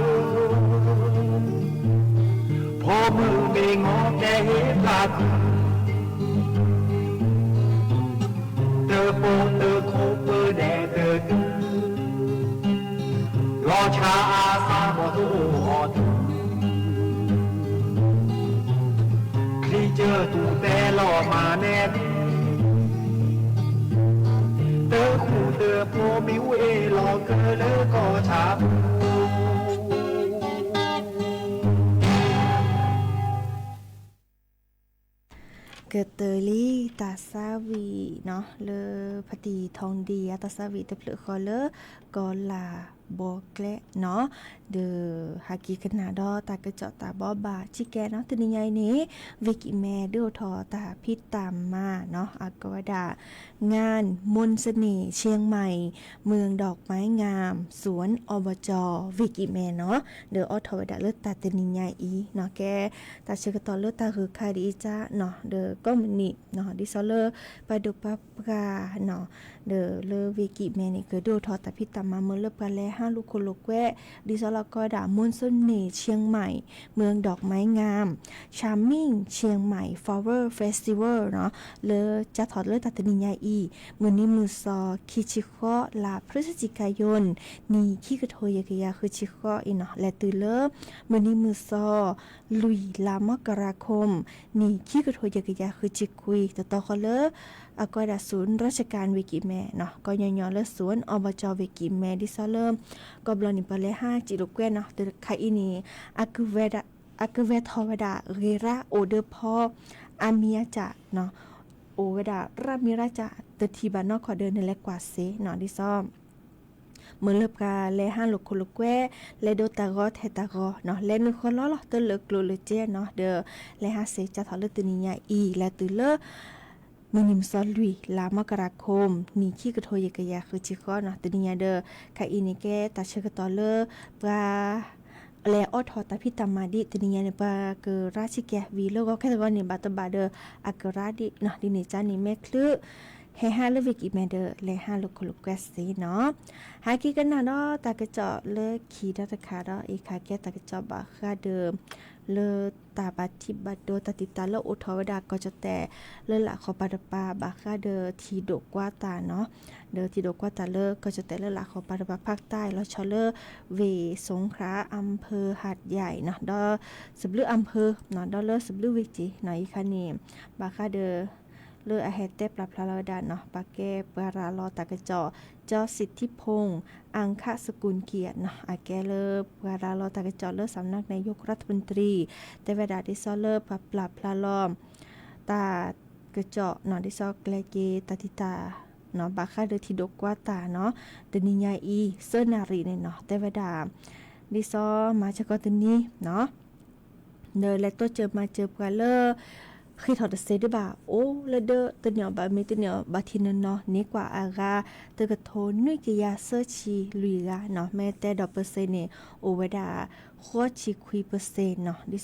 ဖိမုၣ်မ့ၢ်ငီၢ်ကဲဟ့ၣ်ပှၤကူ တဖိတခိၣ်ပၢဒဲးတဒု, လီၤဆှါအါစၢ်ဘီၣ်ဆိၣ်အီၤတူ, ချံကၢၢ်တူၢ်တဲလီၤမၤနဲၣ်လံ, တဃူတဖိးမ့ၢ်ဝ့ၢ်လီၤကၢလၢကီၢ်ဆၣ်ပူၤ ကတၢၢ်လံတၢ်သးဝံၣ်နီၤ လၢဖါတံၢ်ထီၣ်ဒံၣ်အတၢ်သးဝံၣ်တဖျၢၣ်ဃီလၢ ကီၢ်လၤဘီကျဲနီၤ, ဒီးဟးက့ၤကနၣ်ဒီးတၢ်ကစီၣ်တၢ်ဘိးဘၣ်စံးကဲနီၤ, တနံၤညါအံၤန့ၣ် ဝ့ၢ်ကံၣ်မဲဒုးအိၣ်ထီၣ်တၢ်ဖံးတၢ်မၤနီၤ အကိးဝဲဒၣ် งานมนต์เสน่ห์เชียงใหม่ เมืองดอกไม้งาม สวน อบจ ဝ့ၢ်ကံၣ်မဲနီၤ, ဒီးအိးထီၣ်ဝဲဒၣ်လၢတၢ်တနံၤညါအံၤနီၤ, ကဲ တၢ်ဆၢကတီၢ်လၢတၢ်ဂုၤခါဒ်အံၤကၢ်နီၤ ဒီးကိးမုၢ်နံၤနီၤ ဒ်သိးလၢ ပှၤဒိၣ်ပှၤပှၢ်နီၤ, ဒီးလၢဝ့ၢ်ကံၣ်မဲန့ၣ် ကဒုးအိၣ်ထီၣ်တၢ်ဖံးတၢ်မၤမုာ်လၢပှၤလဲၤ ဟါလီၤခိၣ်လိာ်ကွဲ ဒ်သိးလၢကိးဝဲဒၣ် မွန်စုၣ်န့ၣ် เชียงใหม่ เมืองดอกไม้งาม Charming เชียงใหม่ Flower Festival နီၤ လၢကၠါထီၣ်လၢတၢ်တနံၤညါအံၤ မုၢ်နံၤမုၢ်သီ ခံဆံဃိး လါ พฤศจิกายน နံၣ်ခံကထိယဲၢ်ကယၤဃုဆံဃိးအံၤနီၤ လဲၤတုၤလၢ မုၢ်နံၤမုၢ်သီ လွံၢ် လါ มกราคม နံၣ်ခံကထိယဲၢ်ကယၤဃုဆံခွံ တတီဃီလၢ အကိးဝဲဒၣ် ศูนย์ราชการ ဝ့ၢ်ကံၣ်မဲနီၤ ကိးညီညီလၢ ศูนย์ อบจ ဝ့ၢ်ကံၣ်မဲ ဒ်သိးလၢ ကိးဘျီန့ၣ် ပှၤလဲၤဟးစံၣ်လိာ်ကွဲနီၤ တခါအံၤန့ၣ် အကဝဲထီၣ်ဝဲဒၣ် ဂ့ၤရၣ်အိၣ်ဒီးဖီ အါမံၤအါစၢ်နီၤ အိၣ်ဝဲဒၣ် ရၣ်မံၤရၣ်စၢ် တထံၣ်ဘၣ်နီၢ်ခီဒီး နလဲၤကွၢ်စ့နီၤ ဒ်သိး မ့ၢ်လၢပှၤလဲၤဟးလီၤခိၣ်လိာ်ကွဲ လဲၤဒိတၢ်ဂီၤထဲတၢ်ဂီၤနီၤ လဲၤနုာ်ဃီလီၤလီၤ တလၢာ်ကျိၤလၢာ်စ့နီၤ ဒီး လဲၤဟးစ့ၢ်ကီးထီၣ်လၢတနံၤညါအံၤ လဲၤတုၤလၢ မုၢ်နံၤမုၢ်သီလွံၢ် လါ มกราคม နံၣ်ခံကထိယဲၢ်ကယၤဃုဆံဃိးနီၤ တနံၤညါဒီး ခါအံၤန့ၣ်ကဲတၢ်ဆၢကတီၢ်လၢ ပှၤ လဲၤအိးထီၣ်တၢ်ဖံးတၢ်မၤဒ်တနံၤညါန့ၣ် ပှၤကရၢ်ဆံးကဲ ဝံၤလၢဂီၤခဲတဂီၤန့ၣ် ဘၣ်တဘၣ်ဒီး အကရၢ်ဒ်နီၤ ဒ်န့ၣ်ကန့ၣ် မ့ၢ်ချုး ဟဲဟးလၢဝ့ၢ်ကံၣ်မဲဒီး လဲၤဟးလီၤခိၣ်လိာ်ကွဲစ့နီၤ ဟဲက့ၤကနၣ်ဒီးတၢ်ကစီၣ်လၢခံဒီးတခါဒီး အံၤခါကဲတၢ်ကစီၣ်ဘၣ်ဃးဒီး လၢတၢ်ဘၣ်ထံးဘၣ်ဒိတၢ်တံာ်တာ်လၢအိၣ်ထီၣ်ဝဲဒၣ်ကီၢ်ကၠီၣ်တဲာ် လၢလာ်ခီပၤတပၤ ဘၣ်ဃးဒီးထံဒိၣ်ကွါတၢ်နီၤ ဒီးထံဒိၣ်ကွါတၢ်လၢကီၢ်ကၠီၣ်တဲာ်လၢလာ်ခီပၤတပၤ ဖးတၢ်လီၤဆီလၢ ဝ့ၢ်စူၤခရၣ် อำเภอหาดใหญ่နီၤ ဒီးစဘျုး อำเภอနီၤ ဒီးလၢစဘျုးဝ့ၢ်ကၠ့ၣ်နီၤ အံၤခါန့ၣ် ဘၣ်ဃးဒီး လၢအဟဲတဲပျၢ်ဖျါလီၤဝဲဒၣ်နီၤ ပှၤကဲပှၤရၤလီၤတၢ်ကစီၣ် ကၠီစံးထံဖိၣ် အၣ်ခးစကူၣ်ကံၣ်နီၤ အကဲလၢပှၤရၤလီၤတၢ်ကစီၣ်လၢ สำนักนายกรัฐมนตรี တဲဝဲဒၣ်ဒ်သိးလၢပှၤပျၢ်ဖျါလီၤ တၢ်ကစီၣ်နီၤ ဒ်သိးကျဲက့ၤတၢ်တံာ်တာ်နီၤ ဘၣ်ဃးဒီးထံဒိၣ်ကွါတၢ်နီၤ တနံၤညါအံၤ သၢနၣ်ရံၣ်န့ၣ်နီၤ တဲဝဲဒၣ် ဒ်သိးမၤစၢၤကီးတနံၤနီၤ ဒီးလဲၤတိစၢၤမၤစၢၤပှၤလၢ ဃ့ၢ်ထီၣ်တစ့ဒံးဘၣ် အိၣ်လၢဒၢတန့ၢ်အီၤဘၣ်မ့ၢ်တန့ၢ်အီၤဘၣ်ထံနီၤနီၤ န့ၢ်ကွၢ်အဂၤ တကထိနွံကယၤသၢဆံလွံၢ်ဂၤနီၤ မ့ၢ်တဲဒီးပစ့န့ၣ် အိၣ်ဝဲဒၣ် ဃိးဆံခွံပစ့နီၤ ဒ်သိး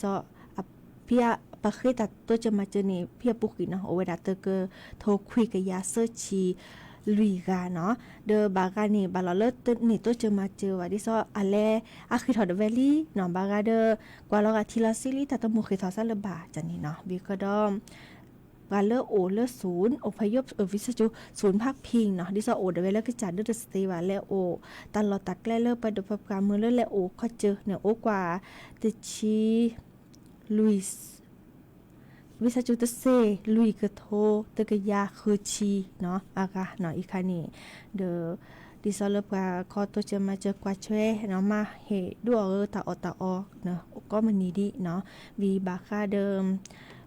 ဖဲပှၤဃ့ၢ်တၢ်တိစၢၤမၤစၢၤန့ၣ် ဖဲအပူၤကွံာ်နီၤ အိၣ်ဝဲဒၣ်တကထိခွံကယၤသၢဆံလွံၢ်ဂၤနီၤ ဒီးဘၣ်ဂၤန့ၣ် ဘၣ်လီၤလၢတန့ၢ်တိစၢၤမၤစၢၤဘၣ် ဒ်သိးအလဲၤအဃ့ၢ်ထီၣ်တဝဲလံနီၤ ဘၣ်ဂၤဒီး ကွၢ်လီၤဂာ်ထံလီၤဆှံလံ တၢ်တမိၣ်ဃ့ၢ်ထီၣ်စၢ်လၢၤဘၣ်န့ၣ်နီၤ ဝံၤဃီဒီး ပှၤလၢအိၣ်လၢ ศูนย์อพยพ ဝံသးစူၤ ศูนย์พักพิงနီၤ ဒ်သိးအိၣ်ဒၣ်ဝဲလၢကစၢ်ဒၢတသ့ဘၣ် လဲၤအိၣ်တၢ်လီၢ်တၢ်ကျဲလၢပှၤဒိၣ်ပှၤပှၢ်မုၢ်လၢလဲၤအိၣ်ခီၣ်စၢၤန့ၣ် အိၣ်ကွၢ်တဆံ လွံၢ် ဝံသးစူၤတစ့ လွံၢ်ကထိ တကယၤဃုဆံနီၤ အဂၤနီၤ အံၤခါန့ၣ် ဒီး ဒ်သိးလၢပှၤခီတိစၢၤမၤစၢၤကွၢ်ထွဲနီၤ မၤဟ့ၣ်ဒုးအီၣ်အၢတၢ်အီၣ်တၢ်အီနီၤ ကိးမုၢ်နံၤဒံးနီၤ ဝံၤဘၣ်ဃးဒီး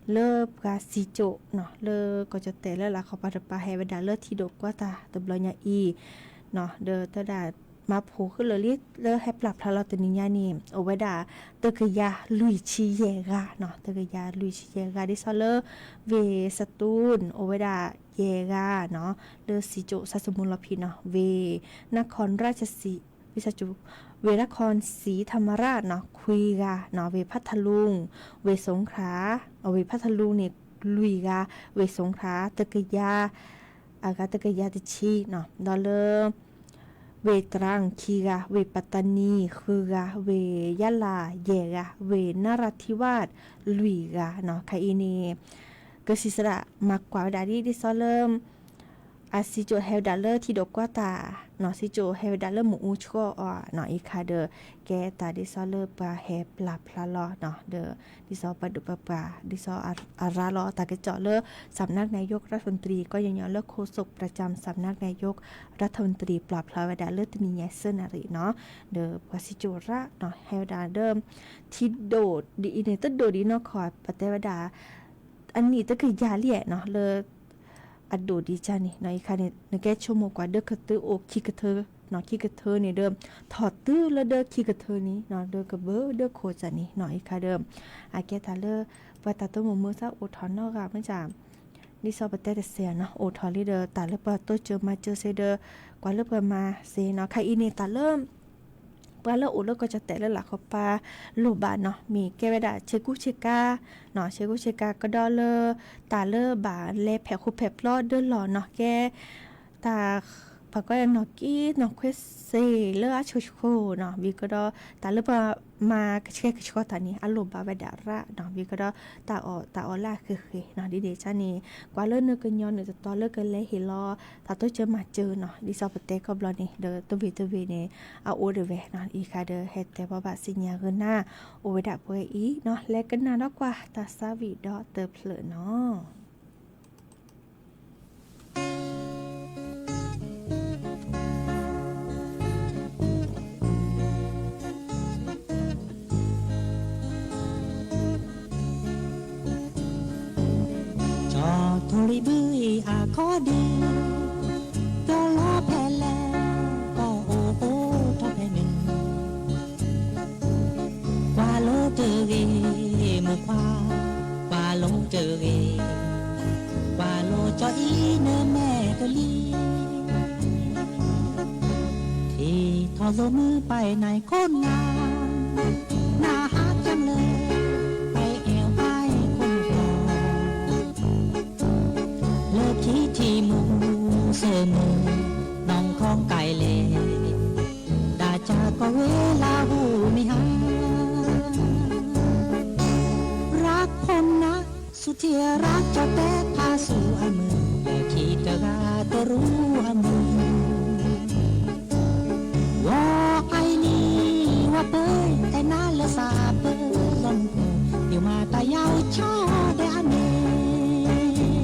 လၢပှၤစံၣ်စိၣ်နီၤ လၢကီၢ်ကၠီၣ်တဲာ်လၢလာ်ခီပၤတပၤ ဟဲဝဲဒၣ်လၢထံဒိၣ်ကွါတၢ်တဘျီညါအံၤနီၤ ဒီးတဲဒၣ် မၤဖှိၣ်ဃုာ်လၢာ်လံ လၢဟဲပျၢ်ဖျါလီၤတနံၤညါန့ၣ် အိၣ်ဝဲဒၣ် တကယၤလွံၢ်ဆံယဲၢ်ဂၤနီၤ တကယၤလွံၢ်ဆံယဲၢ်ဂၤ ဒ်သိးလၢ ဝ့ၢ်စတူၣ် အိၣ်ဝဲဒၣ်ယဲၢ်ဂၤနီၤ လၢစံၣ်စိၣ်ဆၣ်သမူလီၤဖံးနီၤ ဝ့ၢ် นครราชสี ဝံသးစူၤ ဝ့ၢ် นครศรีธรรมราชနီၤ ခွံဂၤနီၤ ဝ့ၢ် พัทลุง ဝ့ၢ် สงขลา ဝ့ၢ် พัทลุงန့ၣ် လွံၢ်ဂၤ ဝ့ၢ် สงขลา တကယၤ အဂၤတကယၤတဆံနီၤ ဒီးလၢ ဝ့ၢ် ตรัง ခံဂၤ ဝ့ၢ် ปัตตานี ဃုဂၤ ဝ့ၢ် ยะลา ယဲၢ်ဂၤ ဝ့ၢ် นราธิวาส လွံၢ်ဂၤနီၤ ခါအံၤန့ၣ် ကစံးစရၣ်မၤကွၢ်ဝဲဒၣ်ဒ် ဒ်သိးလၢ အစံၣ်စိၣ်ဟဲဝဲဒၣ်လၢထံဒိၣ်ကွါတၢ်နီၤ စံၣ်စိၣ်ဟဲဝဲဒၣ်လၢမုၢ်အူဆှီအီၤနီၤ အံၤခါဒီး ကဲတၢ်ဒ်သိးလၢပှၤဟဲပျၢ်ဖျါလီၤနီၤ ဒီး ဒ်သိးပှၤဒိၣ်ပှၤပှၢ် ဒ်သိးအရၤလီၤတၢ်ကစီၣ်လၢ สำนักนายกรัฐมนตรี ကိးညီညီလၢ โฆษกประจำสำนักนายกรัฐมนตรี ပျၢ်ဖျါဝဲဒၣ်လၢတနံၤညါသၢနၣ်ရံၣ်နီၤ ဒီးပှၤစံၣ်စိၣ်ရၣ်နီၤ ဟဲဝဲဒၣ်ဒီး ထံဒိၣ်ဒ်အံၤန့ၣ် တဒိၣ်ဒ်နီၢ်ခီ ပတဲဝဲဒၣ် အနံၣ်တကယၤလံနီၤ လၢ အဒိၣ်ဒံးကန့ၣ်နီၤ အံၤခါန့ၣ် နကဲဆိကမိၣ်ကွၢ် ဒၢကတၢၢ်အိၣ်ခံကတၢၢ်နီၤ ခံကတၢၢ်န့ၣ်ဒီး ထီၣ်တုၤလၢဒၢခံကတၢၢ်န့ၣ်နီၤ ဒၢကဘၢဒၢခိၣ်ကန့ၣ်နီၤ အံၤခါဒီး အကဲတၢ်လၢ ပှၤတၢ်တမိၣ်မုာ်သးအိၣ်ထီၣ်နီတဂၤမ့ၢ်က ဒ်သိးပတဲတစဲးနီၤ အိၣ်ထီၣ်လံဒီး တၢ်လၢပှၤတိစၢၤမၤစၢၤစ့ဒီး ကွၢ်လၢပှၤမၤစ့နီၤ ခါအံၤန့ၣ် တၢ်လၢ ပှၤလၢအိၣ်လၢကီၢ်ကၠီၣ်တဲာ်လၢလာ်ခီပၤလိၣ်ဘၣ်နီၤ မ့ၢ်ကဲဝဲဒၣ်ဆ့ကူဆ့ကၤနီၤ ဆ့ကူဆ့ကၤကဒီးလၢ တၢ်လၢဘၣ်လဲၤဖဲးဃူဖဲးပျီဒၢလီၢ်နီၤ ကဲ တၢ် ပှၤကွၢ်နီၢ်က့နီၢ်ခွဲးစ့လၢအဆိၣ်ဆှိနီၤ, ဝံၤကဒီး တၢ်လၢပှၤမၤကဆှဲကဆှီတၢ်န့ၣ် အလိၣ်ဘၣ်ဝဲဒၣ်ရၣ်နီၤ, ဝံၤကဒီး တၢ်အီၣ်တၢ်အီလၢအဃ့ဃ့နီၤ, ဒ်န့ၣ်ဆၣ်န့ၣ် ကွၢ်လၢနကညီနုၢ်တတီၤလၢကလဲၤဟ့ၣ်လီၤ တၢ်တိစၢၤမၤစၢၤနီၤ, ဒ်သိးပတဲကီၢ်ဘျီန့ၣ် ဒီးတဝ့ၢ်တဝ့ၢ်န့ၣ် အအိၣ်ဒၣ်ဝဲနီၤ, အံၤခါဒီးဟဲတဲဘၣ်ဘၣ်စံၣ်ညီၣ်ဂ့ၤနၤ အိၣ်ဝဲဒၣ်ပှဲၤအံၤနီၤ, လဲၤကနၣ်ဒီးကွၢ်တၢ်သးဝံၣ်ဒီးတဖျၢၣ်နီၤ. ကၠီၤထူရံဘုအံၤအခီဒံး, ဒီးလီၤဖဲလဲၣ် ကအိၣ်အိၣ်ထီၣ်ဖဲန့ၣ်, ကွၢ်လိတဂ့ၤ မုၣ်ခွါ, ကွၢ်လိတဂ့ၤ, ကွၢ်လိကၠီၤအံၤနမဲာ်ကလံၤ, ထံၣ်ထီၣ်လိမုၢ်ပၢ်နၤခိၣ်နၢ်, နဟးကၢ်လၢ ပှၤအဲၣ်ပၢ်ခိၣ်နၢ်, လၢခံထံၣ်မုၢ်စၢၤမုၢ် နီၢ်ခီကဲလဲၣ်, ဒၣ်ကၢ်ကီဝ့လၢဟူမံၤဟါ, ရၢ်ခိၣ်နၢ် စူၢ်ထံရၢ်ကၠီၤတဲဖးဆူအမုၢ်, လၢခံတဂၤတရူးအမုၢ်, ဝီၤအံၤနံၤ ဝီၤပၢၤ အဲၣ်နၤလၢစးပၢၤလီၤမုၢ်, ယမၤတၢ်ယါအိၣ်ဆီဒဲးအမ့ၢ်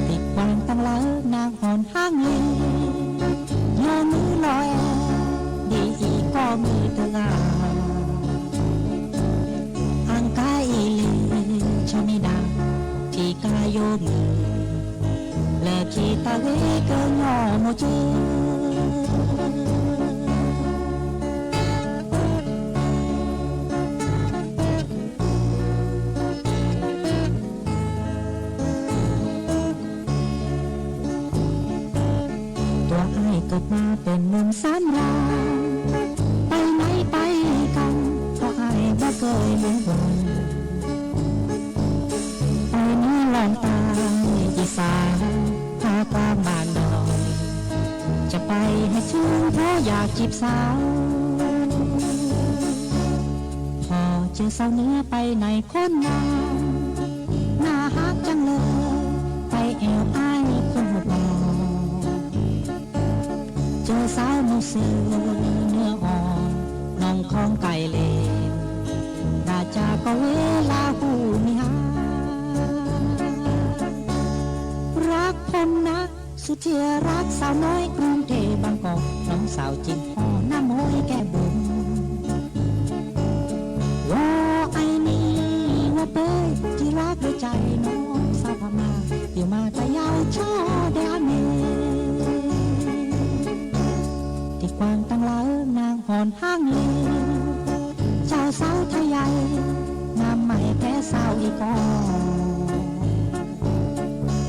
သံကွၢ်တၢ်လၢနၢ်ဟူနဟါန့ၣ်, ယမုၢ်လီၤအဲၣ် ဒ်အံၤကီၢ်မုၢ်တဂၤ, အကါအံၤလံ ဆီမံၤဒၣ် ထံကါယိမုၢ်, လၢခံတၢ်ဂ့ၤကညီမိၢ်ကၠၢ ตัวอ้ายเกิดมาเป็นหนุ่มสามยาม ไปไหนไปกัน ก็อ้ายบ่เคยลืมวัน ไปเหนือล่องใต้อีสาน ภาคกลางบ้านดอย จะไปให้ถึงเพราะอยากจีบสาว พอเจอสาวเหนือไปไหนคนนั้น น่าฮักจังเลย ไปแอวอ้ายคนหัวปอ เจอสาวมุสลิมเนื้ออ่อน น้องของไก่เหลว น่าจะก็เวลาผู้มีหา รักผมนะ สุดที่รักสาวน้อยกรุงเทพบางกอก น้องสาวจิ๋งพ่อหน้าม้อยแก้มบุ๋ม ว่าไอ้นี่ว่าเป้ย ที่รักด้วยใจน้องสาวพม่า อยู่มาแต่เยาว์ช่อแดนเม ที่กว้างตั้งหลายนางหอนห้างเล เจ้าสาวไทยใหญ่ งามไม่แพ้สาวอีกอ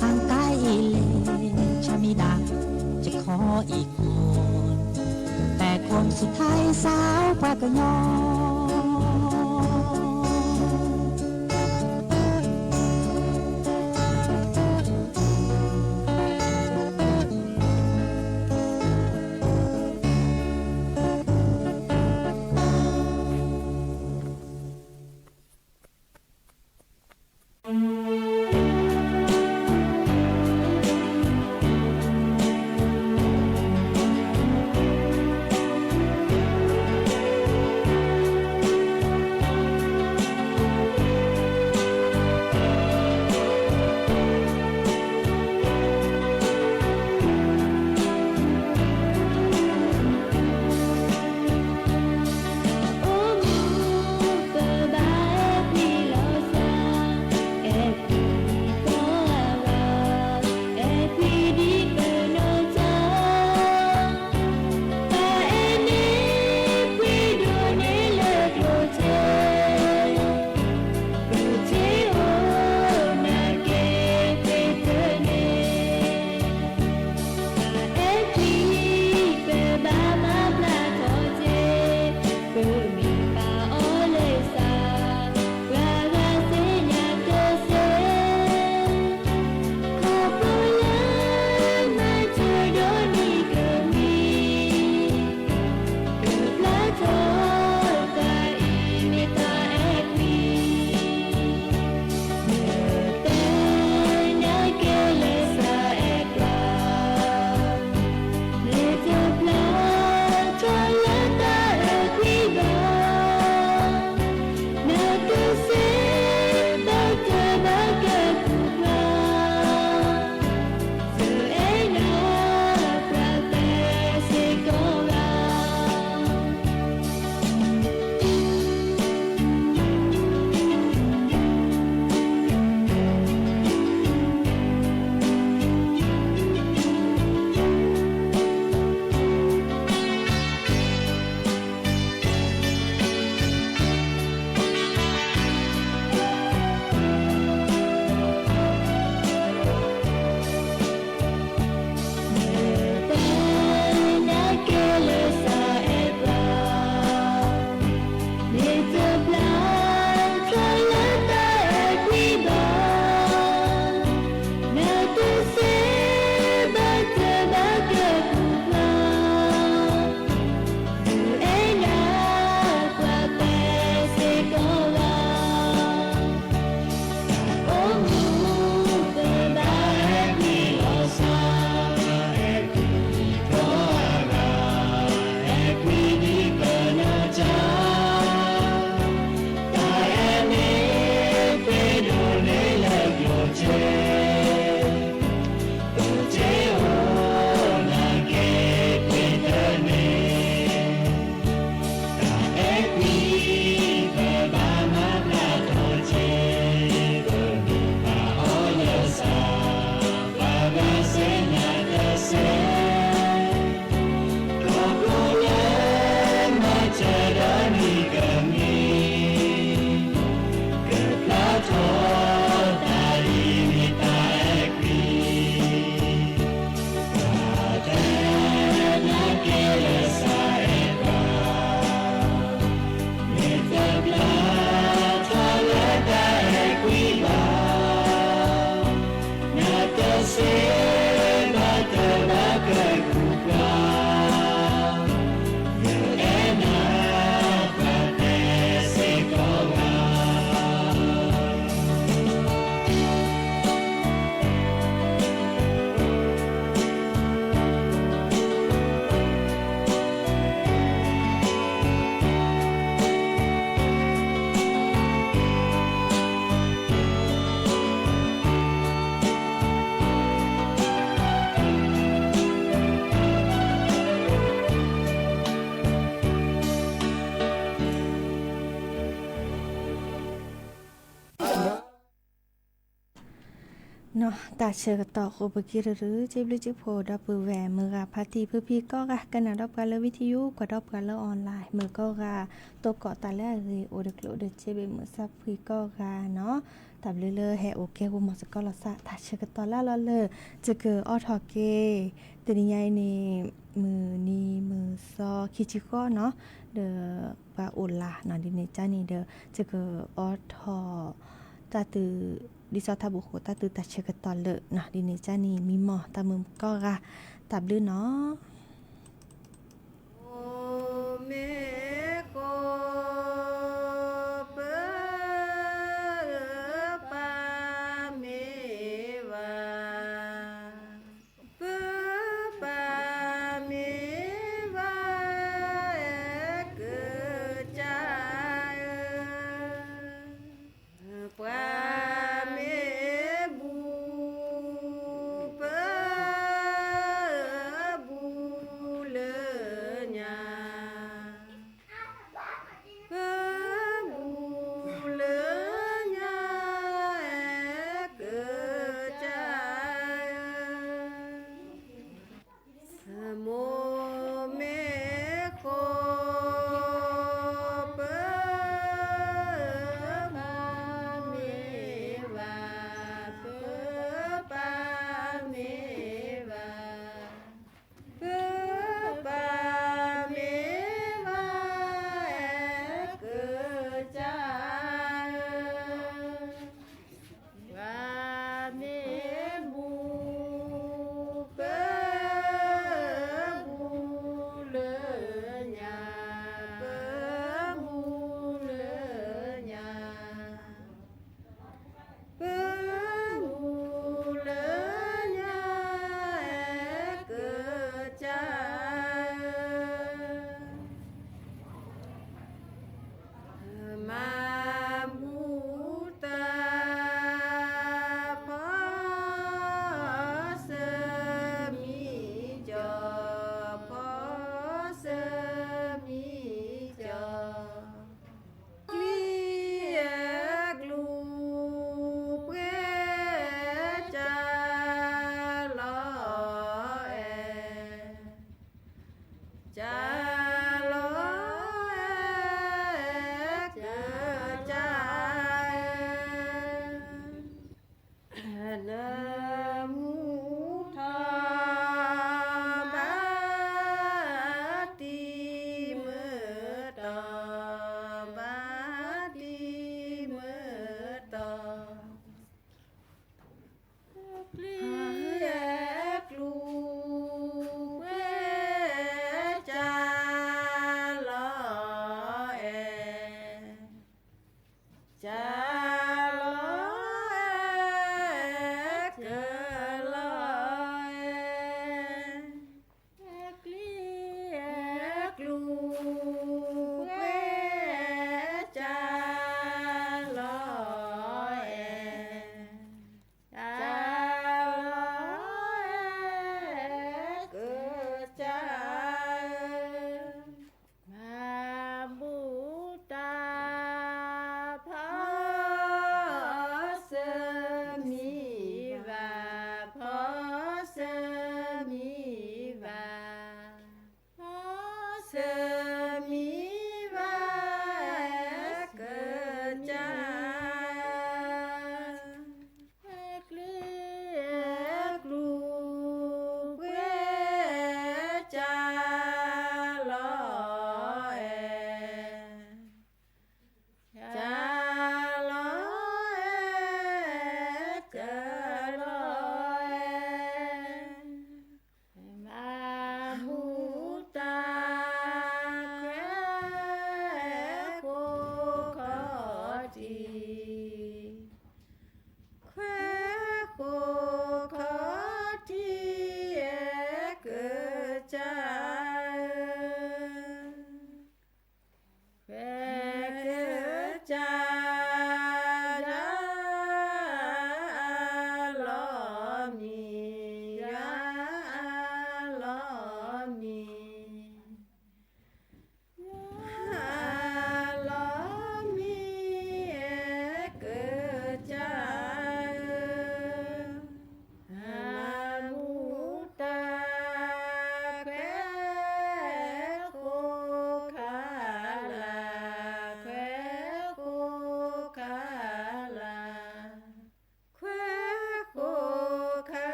ห่างไกลอีเล ชะมิดา จะขออีกคน แต่คนสุดท้ายสาวปากกยอ နီၢ် တၢ်ဆၢကတီၢ်ဃိပက့ၤတရူး စ့ဘျုးစ့ဖိးဒီပုၢ်ဝဲၢ်မုၢ်ဂၤဖါတံၢ် ဖုဖံကီၢ်ဂၤ ကနၣ်ဒီးပှၤလၢ video ကွၢ်ဒီးပှၤလၢ online မုၢ်ကီၢ်ဂၤ တိၢ်ကီၢ်သးလၢအဂ့ၤ အိၣ်ဒီးကျိၣ်ဒီးစ့ ဘၣ်မုာ်စၢ်ဖှံကီၢ်ဂၤနီၢ်. တၢ်ဘျုးလၢဟဲအိၣ်ကဲဝဲမီၤစ့ၢ်ကီးလီၤသး တၢ်ဆၢကတီၢ်လၢအလီၢ်လၢ ယကအိးထီၣ်က့ၤ တနံၤညါအံၤန့ၣ် မုၢ်နံၤမုၢ်သီခံဆံဃီနီၢ် ဒီးပှၤအိၣ်လၢ်နီၢ် ဒ်န့ၣ်ကန့ၣ်ဒီး ယကအိးထီၣ် တၢ်သုး ဒ်သိးတၢ်ဘူၣ်ဃိၣ်တၢ်သုးတၢ်ဆၢကတီၢ်လၢနီၢ် ဒ်န့ၣ်ကန့ၣ် မံမီၢ်တၢ်မုၢ်ကီၢ်ဂၤ တၢ်ဘျုးနီၢ်. အိၣ်မ့ၢ်ဃိ ပပၢ်မ့ၢ်ဘၣ်, ပပၢ်မ့ၢ်ဘၣ် အဲၣ်ကစၢ်ဧၢ, ပှၤမ့ၢ်ဘူၣ် ပပၢ်ဘူၣ်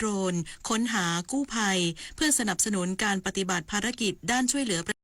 โดรนค้นหากู้ภัย เพื่อสนับสนุนการปฏิบัติภารกิจด้านช่วยเหลือประ